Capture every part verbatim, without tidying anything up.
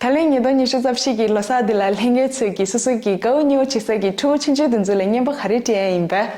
ད་ལན་ཉིས་སྟོང་ཉི་ཤུ་རྩ་བཞི་གི་ལོ་གསར་འདི་ལ་ལྷན་རྒྱས་ཚོས་ཀྱིས་སོ་སོ་གི་དགའ་བོ་ཉེ་བོ་བྱེད་ས་གི་ཕྲུ་གུ་ཆུང་ཆུང་དེ་ཚོ་ལ་རྔན་པ་ག་རེ་སྤྲད་ཡ་ཡིན་པས།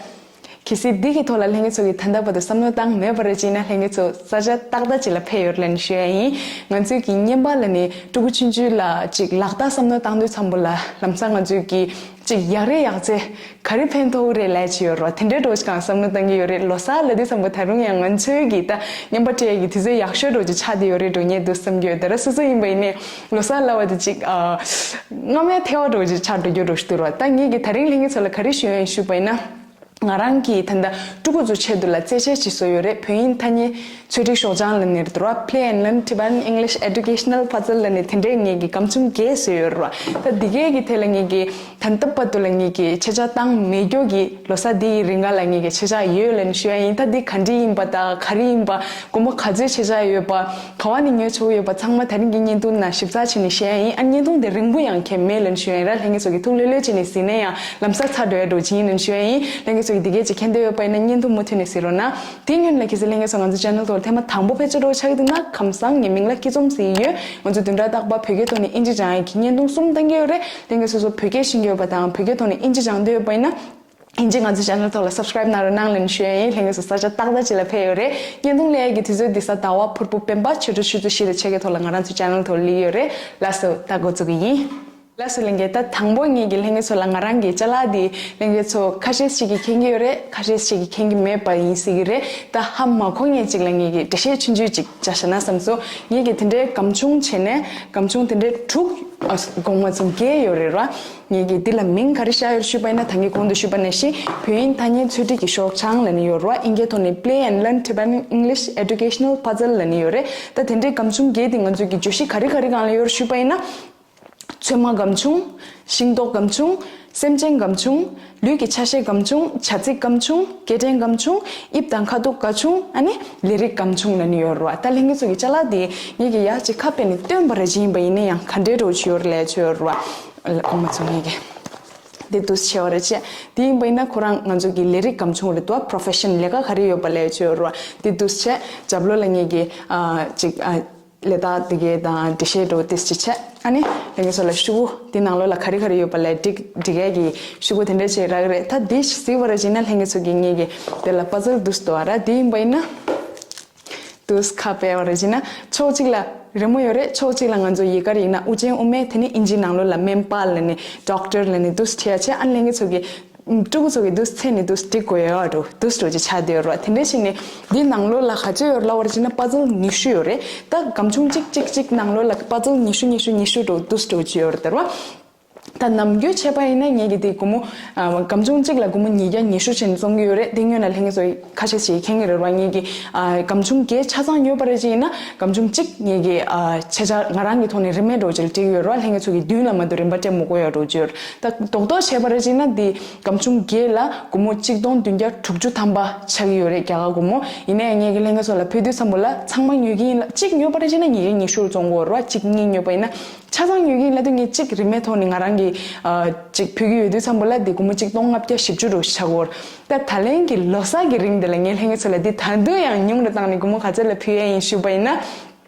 གལ་སྲིད་འདི་གི་ཐོག་ལ་ལྷན་རྒྱས་ཚོ་གིས་ད་ལྟ་བར་དུ་བསམ་བློ་བཏང་མེད་པ་རེད་ཅེ་ན། ལྷན་རྒྱས་ཚོ་ས་ཆ་ཏག་ཏག་ཅིག་ལ་ཕེབས་ཡོད་རེད་ལབ་ནས་ཞུ་ཡ་ཡིན། ང་ཚོའི་གི་རྔན་པ་ལབ་ནས་ཕྲུ་གུ་ཆུང་ཆུང་ལ་ཅིག་ལག་རྟགས་བསམ་བློ་བཏང་དུས་ཙམ་པ་ལ་ལམ་སང་ང་ཚོའི་གི་ཅིག་ཡག་རེད་ཡག་ཚེ་ག་རེ་ཕན་ཐོགས་རེད་ལབ་ཅིག་ཡོད་རེད་བ། དེ་འདྲའི་འདྲ་བོ་ཞིག་གང་བསམ་བློ་བཏང་གི་ཡོད་རེད། ལོ་གསར་ལབ་དུས་ཙམ་པ་ད་རུང་ཡང་ང་ཚོའི་གི་ད་རྔན་པ་སྤྲད་ཡ་གི་དུས་ཚོད་ཡག་ཤོས་འདྲ་བོ་ཅིག་ཆགས་བསྡད་ཡོད་རེད་འགྲོ་ངས་འདུག་བསམ་གྱི་ཡོད། ད་ར་སོ་སོ་ཡིན་པ་ཡིན་ནའི་ལོ་གསར་ལབ་པ་དེ་ཅིག་ཨ། སྔ་མའི་ཐལ་བ་འདྲ་བོ་ཅིག་ཆགས་འགྲོ་རྒྱུ་འདྲ་བོ་ཞིག་འདུག་ར། ད་ངས་གི་ད་རིང་ལྷན་རྒྱས་ཚོ་ལ་ག་རེ་ཞུ་ཡ་ཡིན་ཞུས་པ་ཡིན་ན། ང་རང་གིས་ད་ལྟ་ཕྲུ་གུ་ཚོའི་ཆེད་དུ་ལ་རྩེད་ཆས་ཅིག་བཟོས་ཡོད་རེད། བོད་ཡིག་ཐ་སྙད་ཚོད་སྒྲིག་ཤོག་བྱང་ལབ་ནས་རེད་བ། Play and Learn Tibetan English Educational Puzzle ལབ་ནས་དེ་འདྲའི་ངེད་ཀྱི་སྒམ་ཆུང་བརྒྱད་བཟོས་ཡོད་རེད་བ། ད་འདི་གའི་གི་ཐད་ལ་ངེད་ཀྱི་ད་ལྟ་བར་དུ་ལ་ངེད་ཀྱི་ཆད་ཆག་བཏང་མེད་རྒྱུ་གི་ལོ་གསར་འདི་ཡི་རིང་ག་ལ་ངེད་ཀྱི་ཆད་ཆག་ཡོད་ལབ་ནས་ཞུ་ཡ་ཡིན། ད་འདི་ག་འདྲ་ཡིན་པ་དང་ག་རེ་ཡིན་པ། སྒོར་མོ་ག་ཚོད་ཆད་ཆག་ཡོད་པ། ག་བ་ནས་ཉོས་ཆོག་ཡོད་པ་ཚང་མ་ད་རིང་གི་བརྙན་ཐུང་ནང་ཞིབ་ཚགས་བྱས་ནས་བཤད་ཡ་ཡིན། ཨ་བརྙན་ཐུང་དེ་རིང་པོ་ཡང་གལ་མེད་ལབ་ནས་ཞུ་ཡ་ཡིན་ར། ལྷན་རྒྱས་ཚོ་གིས་ཐུགས་ལྷོད་ལྷོད་བྱས་ནས་གཟིགས་ན་ཡང་ལམ་སང་ཚར་འགྲོ་ཡ་འདྲ་བོ་ཅིག་ཡིན་ལབ་ནས་ཞུ་ཡ་ཡིན། ལྷན་རྒྱས་ཚོ་གིས་འདི་གས་ཅིག་མཁྱེན་འདོད་ཡོད་པ་ཡིན་ན་བརྙན་ཐུང་མུ་མཐུད་ནས་གཟིགས་རོགས་གནང་། དེའི་སྔོན་ལ་གལ་སྲིད་ལྷན་རྒྱས་ཚོ་ང་ཚོ་ཆེ་ནལ་ཐོག་ཐེངས་མ་དང་པོ་ཕེབས་ཆོག་འདྲ་བོ་ཆགས་ཀྱི་འདུག་ན། ཁམས་བཟང་། ངའི་མིང་ལ་སྐྱིད་འཛོམས་ཟེར་གྱི་ཡོད། ང་ཚོ་བདུན་ཕྲག་རྟག་པར་བོད་སྐད་ཐོག་ནས་དབྱིན་ཇི་སྦྱང་ཡ་གི་བརྙན་ཐུང་གསུམ་བཏང་གི་ཡོད་རེད། ལྷན་རྒྱས་ཚོ་ཚོ་བོད་སྐད་ཤེས་ཀྱི་ཡོད་པ་དང་བོད་སྐད་ཐོག་ནས་དབྱིན་ཇི་སྦྱང་འདོད་ཡོད་པ་ཡིན་ན། དབྱིན་ཇི་ང་ཚོའི་ཆེ་ནལ་ཐོག་ལ་སབ་སི་ཀ་རེབ་གནང་རོགས་གནང་ལབ་ནས་ཞུ་ཡ་ཡིན། ལྷན་རྒྱས་ཚོ་ས་ཆ་ཏག་ཏག་ཅིག་ལ་ཕེབས་ཡོད་རེད། བརྙན་ཐུང་སླེབས་ཡ་གི་དུས་ཚོད་འདི་གཟའ་ཟླ་བ་ཕུར་བུ་སྤེན་པ་ཆུ་ཚོད་ཆུ་ཚོད་བཞི་དང་ཕྱེད་ཀའི་ཐོག་ལ་ང་རང་ཚོའི་ཆེ་ནལ་ཐོག་སླེབས་ཡོད་རེད། ལགས་སོ། ད་འགོ་བཙུགས་ཀྱི་ཡིན། ལགས་སོ་ལྷན་རྒྱས། ད་དང་པོ་ངེད་ཀྱིས་ལྷན་རྒྱས་ཚོ་ལ་ང་རང་གི་ཅ་ལག་འདི་ལྷན་རྒྱས་ཚོ་ཁ་ཤས་ཤིག་གིས་མཁྱེན་གྱི་ཡོད་རེད། ཁ་ཤས་ཤིག་གིས་མཁྱེན་གྱི་མེད་པ་ཡིན་སྲིད་ཀྱི་རེད། ད་ཧ་མ་གོ་མཁན་ཅིག་ལ་ངེད་ཀྱིས་འགྲེལ་བཤད་ཆུང་ཆུང་ཅིག་བྱ་བཞག་ན་བསམ་སོང་། ངེད་ཀྱིས་དེ་འདྲའི་སྒམ་ཆུང་བྱས་ནས་སྒམ་ཆུང་དེ་འདྲའི་དྲུག་ཨ་དགོངས་པ་ཚོམ་བརྒྱད་ཡོད་རེད་ར། ངེད་ཀྱིས་འདི་ལ་མིང་ག་རེ་བཞག་ཡོད་ཞུས་པ་ཡིན་ན། ད་ངས་གོང་དུ་ཞུས་པ་ནང་བཞིན་བོད་ཡིག་ཐ་སྙད་ཚོད་སྒྲིག་གི་ཤོག་བྱང་ལབ་ནས་ཡོད་རེད་བ། ཨིན་སྐད་ཐོག་ནས་Play and Learn Tibetan English Educational Puzzle ལབ་ནས་ཡོད་རེད། ད་དེ་འདྲའི་སྒམ་ཆུང་བརྒྱད་དེ་ང་ཚོས་ཀྱི་བརྗོད་གཞི་ག་རེ་ག་རེ་སྒང་ལ་ཡོད་ཞུས་པ་ཡིན་ན། ཚོད་མ་སྒམ་ཆུང་། ཤིང་ཏོག་སྒམ་ཆུང་། སེམས་ཅན་སྒམ་ཆུང་། ལུས་ཀྱི་ཆ་ཤས་སྒམ་ཆུང་། བྱ་ཚིག་སྒམ་ཆུང་། སྐད་འཕྲིན་སྒམ་ཆུང་། དབྱིབས་དང་ཁ་དོག་སྒམ་ཆུང་། ཨ་ནི་ལས་རིགས་སྒམ་ཆུང་ལབ་ནས་ཡོད་རེད་བ། ད་ལྷན་རྒྱས་ཚོ་གི་ཅ་ལག་དེ་ངེད་ཀྱིས་ཡར་ཅིག་ཁ་ཕྱེ་ནས་སྟོན་པ་རེ་ཅིག་ཡིན་པ་ཡིན་ན་ཡང་ག་འདྲའི་འདྲ་བོ་ཅིག་ཡོད་རེད་ལབ་ཡ་ཅིག་ཡོད་རེད་བ། ཨོ་མ་ཚོ་ངེད་ཀྱིས་དེ་འདུག་སེ་བྱས་པ་རེད་བྱས། དེ་ཡིན་པ་ཡིན་ན་ཁོ་རང་ང་ཚོ་གི་ལས་རིགས་སྒམ་ཆུང་རེད་བ། པོ་རོ་ཕེ་ཤན་ལས་ཀ་ག་རེ་ཡོད་པ་ལབ་ཡ་ཅིག་ཡོད་རེད་བ། དེ་འདུག་སེ་བྱས། རྒྱབ་ལོགས་ལ་ངེད་ཀྱིས་ཨ་ཅིག་ཨ། ལས་རྟགས་དེ་གའི་དང་འགྲེལ་བཤད་འདྲ་བོ་ཏོག་ཙམ་བྱས། ཨ་ནི་ལྷན་རྒྱས་ཚོ་ལ་ཤོག་གུ་དེ་ནང་ལོགས་ལ་ག་རེ་ག་རེ་ཡོད་པ་ལབ་ཡ་འགྲིག་འགྲིག་ཡ་གི་ཤོག་གུ་དེ་འདྲ་ཅིག་རག་གི་རེད། ད་དེ་གཟིགས་པ་རེ་བྱས་ན་ལྷན་རྒྱས་ཚོ་གི་ངེད་ཀྱི་དེ་ལ་པ་ཛལ་འདུག་སེ་འདུག་བ་ར། དེ་ཡིན་པ་ཡིན་ན་འདུག་སེ་ཁ་ཕྱེ་བ་རེ་བྱས་ན་ཕྱོགས་གཅིག་ལ་རི་མོ་ཡོད་རེད། ཕྱོགས་གཅིག་ལ་ང་ཚོ་ཡི་གེར་ཡིག་ན་དབུ་ཅན་དབུ་མེད། དེ་ནི་ཨིན་ཇིའི་ནང་ལོགས་ལ་སྨན་པ་ལབ་ནས་ཌོག་ཊར་ལབ་ནས་འདུག་སེ་བྲིས་ཡ་བྱས། ཨ་ནི་ལྷན་རྒྱས་ཚོ་གི་ཕྲུ་གུ་ཚོ་གི་འདུག་སེ་ནི་འདུག་སེ་འབྲི་དགོས་ཡོད་འདུག་འདུག་སེ་འདྲ་བོ་ཅིག་ཆགས་བསྡད་ཡོད་རེད་བ། དེ་འདྲ་བྱས་ནས་འདིའི་ནང་ལོགས་ལ་ག་ཚོད་ཡོད་རེད་ལབ་པ་རེ་བྱས་ན་པ་ཛལ་ཉི་ཤུ་ཡོད་རེད། ད་སྒམ་ཆུང་གཅིག་གཅིག་གཅིག་ནང་ལོགས་ལ་པ་ཛལ་ཉི་ཤུ་ཉི་ཤུ་ཉི་ཤུ་འདྲ་བོ་འདུག་སེ་འདྲ་བོ་ཅིག་ཡོད་རེད་ད་རེད་བ། ད་ནམ་རྒྱུན་བྱས་པ་ཡིན་ན་ངེད་ཀྱི་དེ་སྒོར་མོ་ཨ་སྒམ་ཆུང་གཅིག་ལ་སྒོར་མོ་ཉིས་བརྒྱ་ཉི་ཤུ་བྱས་ནས་བཙོང་གི་ཡོད་རེད། དེ་སྔོན་ལ་ལྷན་རྒྱས་ཚོ་ཁ་ཤས་ཤིག་མཁྱེན་གྱི་རེད་བ། ངེད་ཀྱི་ཨ་སྒམ་ཆུང་བརྒྱད་ཆ་ཚང་ཉོས་པ་རེ་བྱས་ཡིན་ན་སྒམ་ཆུང་གཅིག་ངེད་ཀྱི་ཨ་ཆ་ཆ་ང་རང་གི་ཐོག་ནས་རིན་མེད་འདྲ་བོ་ཅིག་ལ་སྤྲད་ཀྱི་ཡོད་རེད་བ། ལྷན་རྒྱས་ཚོ་གི་མདུན་ལ་མ་གཏོགས་རིན་པ་སྤྲད་མི་དགོས་ཡ་འདྲ་བོ་ཅིག་ཡོད་རེད། ད་རྡོག་རྡོག་བྱས་པ་རེ་བྱས་ན་འདི་སྒམ་ཆུང་བརྒྱད་ལ་སྒོར་མོ་གཅིག་སྟོང་བདུན་བརྒྱ་དྲུག་ཅུ་ཐམ་པ་ཆགས་ཀྱི་ཡོད་རེད། རྒྱ་གར་སྒོར་མོ། ཡིན་ནའི་ངེད་ཀྱི་ལྷན་རྒྱས་ཚོ་ལ་ཕུལ་དུས་ཙམ་པ་ལ་ཚང་མ་ཉོ་གི་ཡིན་ལབ། གཅིག་ཉོས་པ་རེ་བྱས་ན་ཉིས་བརྒྱ་ཉི་ཤུ་བཙོང་གི་ཡོད་རེད་བ། གཅིག་གཉིས་ཉོས་པ་ཡིན་ན། ཆ་ཚང་ཉོ་གི་ཡིན་ལབ་དུས་ངས་གཅིག་རིན་མེད་ཐོག་ནས་ང་རང་གིས་ཨ་གཅིག་ཕུལ་གྱི་ཡོད་དུས་ཙམ་པ་ལ་འདི་སྒོར་མོ་གཅིག་སྟོང་ལྔ་བརྒྱ་བཞི་བཅུ་འདྲ་བོ་ཞིག་ཆགས་ཀྱི་ཡོད་རེད། ད་ད་ལན་གྱི་ལོ་གསར་གྱི་རིང་འདི་ལ་ངས་ལྷན་རྒྱས་ཚོ་ལ་འདི་ད་དུང་ཡང་ཉུང་རུ་བཏང་ནས་སྒོར་མོ་ག་ཚོད་ལ་ཕུལ་ཡ་ཡིན་ཞུས་པ་ཡིན་ན།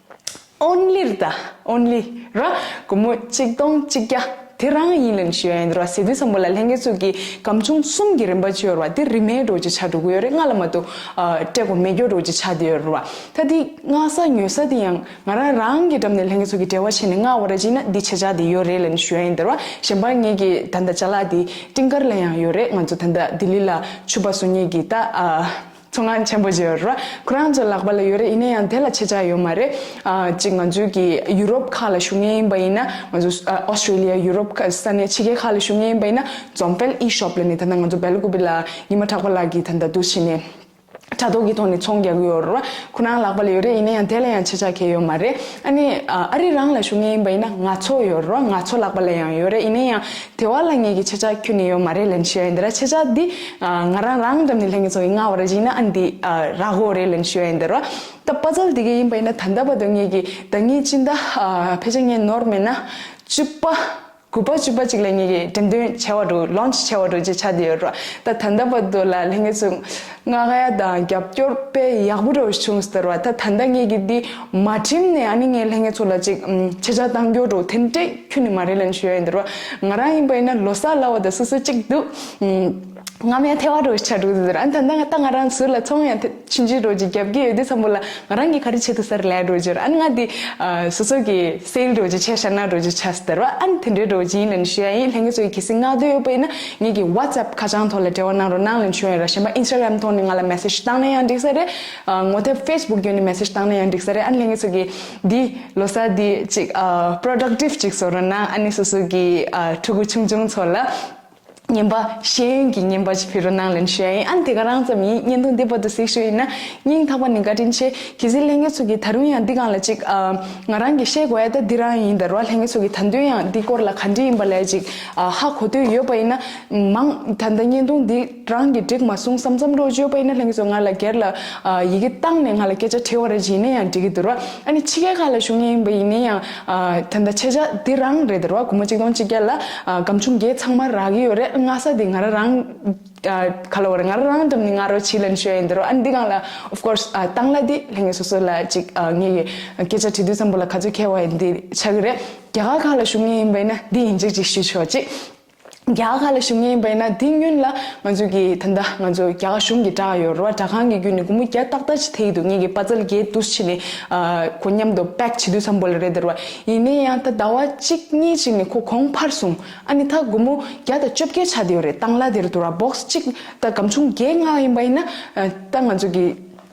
ཨོན་ལི་རེད་ད། ཨོན་ལི་ར། སྒོར་མོ་གཅིག་སྟོང་གཅིག་བརྒྱ་དེ་རང་ཡིན་ལབ་ནས་ཞུ་ཡ་ཡིན་ར། ཟེར་དུས་ཙམ་པ་ལ་ལྷན་རྒྱས་ཚོ་གིས་སྒམ་ཆུང་གསུམ་གྱི་རིན་པ་ཅིག་ཡོད་རེད་བ། དེ་རིན་མེད་འདྲ་བོ་ཅིག་ཆགས་འགྲོ་གི་ཡོད་རེད། ང་ལ་མ་གཏོགས་ཨ་སྤྲད་དགོས་མེད་རྒྱུ་འདྲ་བོ་ཅིག་ཆགས་བསྡད་ཡོད་རེད་བ། ད་དེ་མངགས་ས་ཉོ་ས་དེ་ཡང་ང་རང་རང་གི་འགྲམ་ནས་ལྷན་རྒྱས་ཚོ་གིས་འབྲེལ་བ་བྱས་ནས་མངགས་པ་ར་བྱས་ན་འདི་ཆ་ཆ་དེ་ཡོད་རེད་ལབ་ནས་ཞུ་ཡ་ཡིན་ད་ར། གཞན་པ་ངེད་ཀྱི་ད་ལྟ་ཅ་ལག་དེ་སྤྲིན་དཀར་ལ་ཡང་ཡོད་རེད། ང་ཚོ་ད་ལྟ་ལྡི་ལི་ལ་ཕྱུ་པ་བཟོ་མཁན་གྱི་ད་ཨ་ཚོང་ཁང་ཆེན་པོ་ཅིག་ཡོད་རེད་བ། ཁོ་རང་ཚོ་ལག་པ་ལ་ཡོད་རེད། ཡིན་ན་ཡང་དེ་ལ་ཆ་ཆ་ཡོད་མ་རེད། ཨ་གཅིག་ང་ཚོའི་གི་ཡུ་རོབ་ཁག་ལ་བཞུགས་མཁན་ཡིན་པ་ཡིན་ན། ང་ཚོ་ཨ་ཨོ་སི་ཊྲེ་ལི་ཡ་ཡུ་རོབ་ཁག་ས་གནས་ཕྱི་རྒྱལ་ཁག་ལ་བཞུགས་མཁན་ཡིན་པ་ཡིན་ན་ཛོམ་པེལ་ཨི་ཤོབ་ལབ་ནས་ད་ལྟ་ང་ཚོ་སྦེལ་ཀོབ་ལ་ཉི་མ་གྲགས་པ་ལགས་ཀྱིས་ད་ལྟ་འདུག་སེ་བྱས་ནས་དྲ་ཐོག་གི་ཐོག་ནས་ཚོང་རྒྱག་གི་ཡོད་རེད་བ། ཁོ་རང་ལག་པ་ལ་ཡོད་རེད། ཡིན་ན་ཡང་དེ་ལ་ཡང་ཆ་ཆ་གང་ཡང་ཡོད་མ་རེད། ཨ་ནི་ཨ་ཨ་རི་རང་ལ་བཞུགས་མཁན་ཡིན་པ་ཡིན་ན་ང་ཚོ་ཡོད་རེད་བ། ང་ཚོ་ལག་པ་ལ་ཡང་ཡོད་རེད། ཡིན་ན་ཡང་དེ་བ་ལ་ངེད་ཀྱི་ཆ་ཆ་ཁྱོན་ནས་ཡོད་མ་རེད་ལབ་ནས་ཞུ་ཡ་ཡིན་ད་ར། ཆ་ཆ་འདི་ཨ་ང་རང་རང་འགྲམ་ནས་ལྷན་རྒྱས་ཚོ་གིས་མངགས་པ་རེད་བྱས་ན་ཨ་འདི་ཨ་རག་གི་ཡོད་རེད་ལབ་ནས་ཞུ་ཡ་ཡིན་ད་ར། ད་པ་ཛལ་འདི་ག་ཡིན་པ་ཡིན་ན་ད་ལྟ་བར་དུ་ངེད་ཀྱི་ཟླ་ཉིན་སྤྱི་ཟླ་ཨ་ཕལ་ཆེར་ངས་ནོར་མེད་ན་བཅུ་པ། དགུ་པ་བཅུ་པ་ཅིག་ལ་ངེད་ཀྱིས་འགྲེམས་སྟོན་བྱས་པ་འདྲ་བོ་launch་བྱས་པ་འདྲ་བོ་ཅིག་ཆགས་བསྡད་ཡོད་རེད་བ། ད་ད་ལྟ་བར་དུ་ལ་ལྷན་རྒྱས་ཚོ་མངགས་ཡ་དང་རྒྱབ་སྐྱོར་དཔེ་ཡག་པོ་འདྲ་བོ་ཞིག་བྱུང་སོང་ཟེར་བ། ད་ད་ལྟ་ངེད་ཀྱིས་འདི་མ་འགྲིམས་ནས་ཨ་ནི་ངས་ལྷན་རྒྱས་ཚོ་ལ་ཅིག་ཨམ་ཆེ་ཆ་བཏང་རྒྱུ་འདྲ་བོ་དེ་འདྲས་ཁྱོན་ནས་མ་རེད་ལབ་ནས་ཞུ་ཡ་ཡིན་ཟེར་བ། ང་རང་ཡིན་པ་ཡིན་ན་ལོ་གསར་ལབ་པ་དང་སོ་སོ་ཅིག་འདུག་ཨམ། རྔ་མའི་ཐལ་བ་འདྲ་བོ་ཞིག་ཆགས་འགྲོ་གི་ཟེར། ཨ་ནི་ད་ལྟ་ང་ད་ང་རང་ཟུར་ལ་ཚོང་ཡང་ཕྱིན་ཅི་འདྲ་བོ་ཅིག་རྒྱབ་ཀྱི་ཡོད་དུས་ཙམ་པ་ལ་ང་རང་གིས་ག་རེ་བྱེད་ཐུབ་ས་རེད་ལབ་འདྲ་བོ་ཅིག་ཨ་ནི་ང་འདི་ཨ་སོ་སོ་གི་sale་འདྲ་བོ་ཅིག་བྱས་བཞག་ན་འདྲ་བོ་ཅིག་ཆགས་ཟེར་བ། ཨ་ནི་དེ་འདྲའི་འདྲ་བོ་ཅིག་ཡིན་ལབ་ནས་ཞུ་ཡ་ཡིན། ལྷན་རྒྱས་ཚོ་གིས་གལ་སྲིད་མངགས་འདོད་ཡོད་པ་ཡིན་ན་ངེད་ཀྱི་WhatsApp་ཁ་བྱང་ཐོག་ལ་འབྲེལ་བ་གནང་རོགས་གནང་ལབ་ནས་ཞུ་ཡ་ཡིན་ར། གཞན་པ་Instagram་ཐོག་ནས་ང་ལ་message་བཏང་ན་ཡང་འགྲིག་ས་རེད། ཨ་ངོ་དེབ་Facebook་བརྒྱུད་ནས་message་བཏང་ན་ཡང་འགྲིག་ས་རེད། ཨ་ནི་ལྷན་རྒྱས་ཚོ་གིས་འདི་ལོ་གསར་འདི་ཅིག་ཨ་productive་ཅིག་བཟོ་རོགས་གནང་། ཨ་ནི་སོ་སོ་གི་ཨ་ཕྲུ་གུ་ཆུང་ཆུང་ཚོ་ལ་རྔན་པ་ཤེས་ཡོན་གྱི་རྔན་པ་ཅིག་ཕུལ་རོགས་གནང་ལབ་ནས་ཞུ་ཡ་ཡིན། ཨ་ནི་དེ་ག་རང་ཙམ་ཡིན། བརྙན་ཐུང་འདི་བར་དུ་གཟིགས་ཞུ་ཡིན་ན་སྙིང་ཐག་པ་ནས་བཀའ་དྲིན་ཆེ། གལ་སྲིད་ལྷན་རྒྱས་ཚོ་གིས་ད་རུང་ཡང་འདི་སྒང་ལ་ཅིག་ཨ་ང་རང་གིས་ཤེས་དགོས་ཡ་ད་འདི་རང་ཡིན་ཟེར་བ། ལྷན་རྒྱས་ཚོ་གིས་ད་དུང་ཡང་འདི་སྐོར་ལ་ག་འདྲ་ཡིན་པ་ལ་ཅིག་ཨ་ཧ་གོ་འདོད་ཡོད་པ་ཡིན་ན་མང་ད་ལྟ་བརྙན་ཐུང་འདི་རང་གིས་འགྲིག་མ་སོང་བསམ་བསམ་འདྲ་བོ་ཅིག་ཡོད་པ་ཡིན་ན་ལྷན་རྒྱས་ཚོ་ང་ལ་སྒེར་ལ་ཨ་ཡི་གེ་བཏང་ནས་ང་ལ་སྐད་ཆ་དྲི་བ་རེ་བྱེད་ན་ཡང་འགྲིག་གི་འདུག་ར། ཨ་ནི་ཕྱི་རྒྱལ་ཁག་ལ་བཞུགས་མཁན་ཡིན་པ་ཡིན་ན་ཡང་ཨ་ད་ལྟ་ཆེ་ཆ་འདི་རང་རེད་འདུག་ར། སྒོར་མོ་ཆིག་སྟོང་ཆིག་བརྒྱ་ལ་ཨ་སྒམ་ཆུང་བརྒྱད་ཚང་མ་རག་གི་ཡོད་རེད། སྔ་ས་དེ་ང་རང་རང་ཨ་ག་ལ་བ་རེད། ང་རང་རང་འགྲམ་ནས་ང་རང་བྱིས་ལབ་ནས་ཞུ་ཡ་ཡིན་འདུག་ར། ཨ་ནི་འདི་སྒང་ལ་of course་ཨ་བཏང་གླ་འདི་ལྷན་རྒྱས་སོ་སོ་ལ་ཅིག་ཨ་ངེད་ཀྱི་སྐད་ཆ་དྲི་དུས་ཙམ་པ་ལ་ག་ཚོད་ཁེལ་བ་ཡིན་འདི་ཆགས་ཀྱི་རེད། རྒྱ་གར་ཁག་ལ་བཞུགས་མཁན་ཡིན་པ་ཡིན་ན་འདི་ཡིན་གཅིག་ཅིག་ཞུས་ཆོག་ཅིག་རྒྱ་གར་ཁག་ལ་བཞུགས་མཁན་ཡིན་པ་ཡིན་ན་འདི་སྔོན་ལ་ང་ཚོ་གི་ད་ལྟ་ང་ཚོ་རྒྱ་གར་གཞུང་གི་དྲ་ཡོད་རེད་བ། དྲ་ཁང་གི་བརྒྱུད་ནས་སྒོར་མོ་བརྒྱ་ཏག་ཏག་ཅིག་ཐེབས་ཀྱི་འདུག་ངེད་ཀྱི་པ་ཙལ་བརྒྱད་འདུག་སེ་བྱས་ནས་ཨ་ཁོ་མཉམ་དུ་པེག་བྱེད་དུས་ཙམ་པ་ལ་རེད་འདུག་ར། ཡིན་ན་ཡང་ད་ཟླ་བ་གཅིག་གཉིས་ཅིག་ནས་ཁོ་གོང་འཕར་སོང་། ཨ་ནི་ད་སྒོར་མོ་བརྒྱ་དང་བཅོ་བརྒྱད་ཆགས་བསྡད་ཡོད་རེད། བཏང་གླ་དེ་རེད་འདུག་ར། བོག་སི་གཅིག་ད་སྒམ་ཆུང་བརྒྱད་མངགས་ཡིན་པ་ཡིན་ན་ཨ་ད་ང་ཚོ་གི་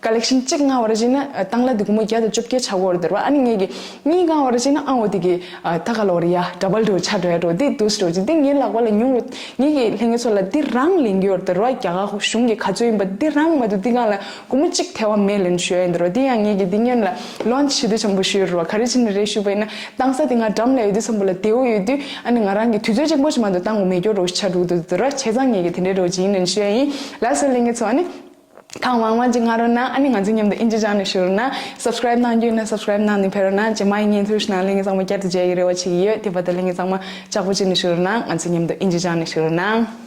ཀ་ལེག་ཤན་གཅིག་མངགས་པ་རེད་བྱས་ན་ཨ་བཏང་གླ་དེ་སྒོར་མོ་བརྒྱ་དང་བཅོ་བརྒྱད་ཆགས་ཀྱི་ཡོད་རེད་འདུག་ར། ཨ་ནི་ངེད་ཀྱི་གཉིས་མངགས་པ་རེད་བྱས་ན་ཨ་འོ་དེ་གི་ཨ་ད་ག་ལ་བ་རེད་ཡ་ཌབ་བལ་འདྲ་བོ་ཆགས་འགྲོ་ཡ་འདྲ་བོ་འདི་འདུག་སེ་འདྲ་བོ་ཅིག་འདི་ངའི་ལག་པ་ལ་ཉུང་རུ་ངེད་ཀྱི་ལྷན་རྒྱས་ཚོ་ལ་འདི་རང་ལེན་གྱི་ཡོད་རེད་འདུག་ར། རྒྱ་གར་གཞུང་གི་ག་ཚོད་ཡིན་པ་འདི་རང་མ་གཏོགས་འདི་སྒང་ལ་སྒོར་མོ་གཅིག་ཐེབས་པ་མེད་ལབ་ནས་ཞུ་ཡ་ཡིན་འདུག་ར། འདི་ཡང་ངེད་ཀྱི་འདི་སྔོན་ལ་ལོན་ཆི་བྱེད་དུས་ཙམ་པ་ཞུས་ཡོད་རེད་བ། ག་རེ་བྱས་ནས་རེད་ཞུས་པ་ཡིན་ན་བཏང་ས་དེ་ང་འགྲམ་ལ་ཡོད་དུས་ཙམ་པ་ལ་བདེ་བོ་ཡོད་དུས་ཨ་ནི་ང་རང་གི་དུས་ཚོད་གཅིག་པོ་ཞིག་མ་གཏོགས་བཏང་དགོས་མེད་སྐྱོ་རོ་ཞིག་ཆགས་འགྲོ་གི་འདུག་ར། བྱས་ཙང་ངེད་ཀྱི་དེ་འདྲའི་རོ་ཅིག་ཡིན་ནས་ཞུ་ཡ་ཡིན། ལགས་སོ་ལྷན་རྒྱས་ཚོ། ཨ་ནི་གང་མང་མང་ཅིག་མངགས་རོགས་གནང་། ཨ་ནི་ང་ཚོ་མཉམ་དུ་ཨིན་ཇི་སྦྱངས་ནས་བཞུགས་རོགས་གནང་། སབ་སི་ཀ་རེབ་གནང་རྒྱུ་ཡིན་ན་སབ་སི་ཀ་རེབ་གནང་ནས་ཕེབས་རོགས་གནང་། རྗེས་མ་ཡི་བརྙན་ཐུང་ཞིག་ནང་ལྷན་རྒྱས་ཚང་མ་བསྐྱར་དུ་མཇལ་གྱི་རེ་བ་བྱེད་ཀྱི་ཡོད། དེ་བར་དུ་ལྷན་རྒྱས་ཚང་མ་ལྕགས་པོ་བྱས་ནས་བཞུགས་རོགས་གནང་། ང་ཚོ་མཉམ་དུ་ཨིན་ཇི་སྦྱངས་ནས་བཞུགས་རོགས་གནང་།